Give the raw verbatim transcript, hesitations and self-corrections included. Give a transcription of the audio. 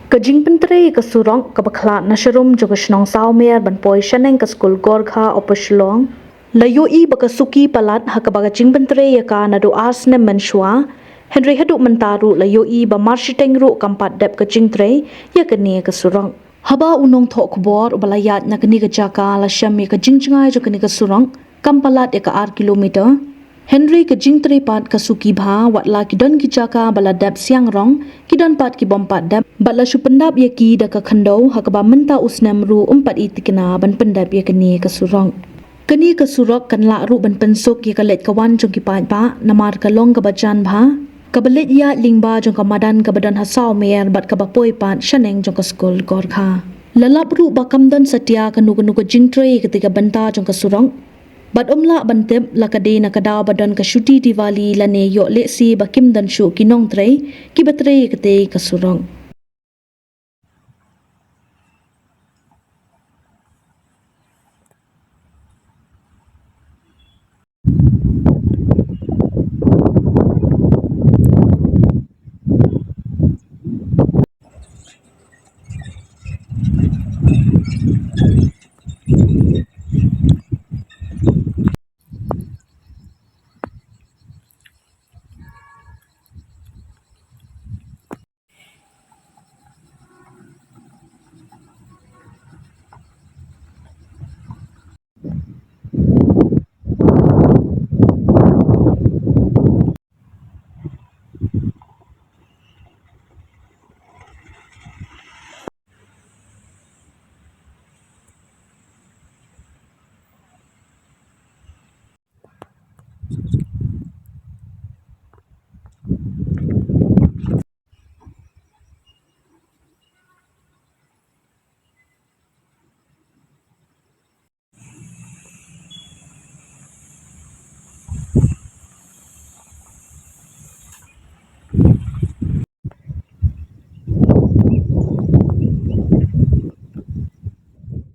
Ka jingpyntrei ka surok kaba khlad na sharum jong ka shnong Sawmer ban poi shaneng ka skul Gorkha Upper Shillong la ïohi ba ka suki palat ha kaba ka jingpyntrei ïa ka naduh ar snem mynshuwa. Hynrei haduh mynta ruh la ïohi ba marshiteng ruh kam pat dep ka jingtrei ïa kane ka surok. Haba u nongthoh khubor uba la ïaid na kane ka jaka la shem ïa ka jingjngai jong kane ka surok kam palat ïa ka ar kilometer. Hynrei ka jingtrei pat ka suki bha, wat la ki don ki jaka ba la dep siang rong, ki don pat ki bym pat dep, bad la shu pyndap ïa ki da ka khyndew, ha kaba mynta u snem ruh um pat i tikna ban pyndep ïa kane ka surok. Kane ka surok kan lah ruh ban pynsuk ïa ka leit ka wan jong ki paidbah, namar ka long kaba jan bha, kaba leit ïaid lyngba jong ka madan kaba don ha Sawmer bad kaba poi pat shaneng jong ka skul Gorkha. La lap ruh ba kam don satia kano kano ka jingtrei ïa katei ka bynta jong ka surok. Bad um lah ban tip la ka dei na ka daw ba don ka shuti Diwali lane ïoh lehse ba kim don shuh ki nongtrei kiba trei ïa katei ka surok.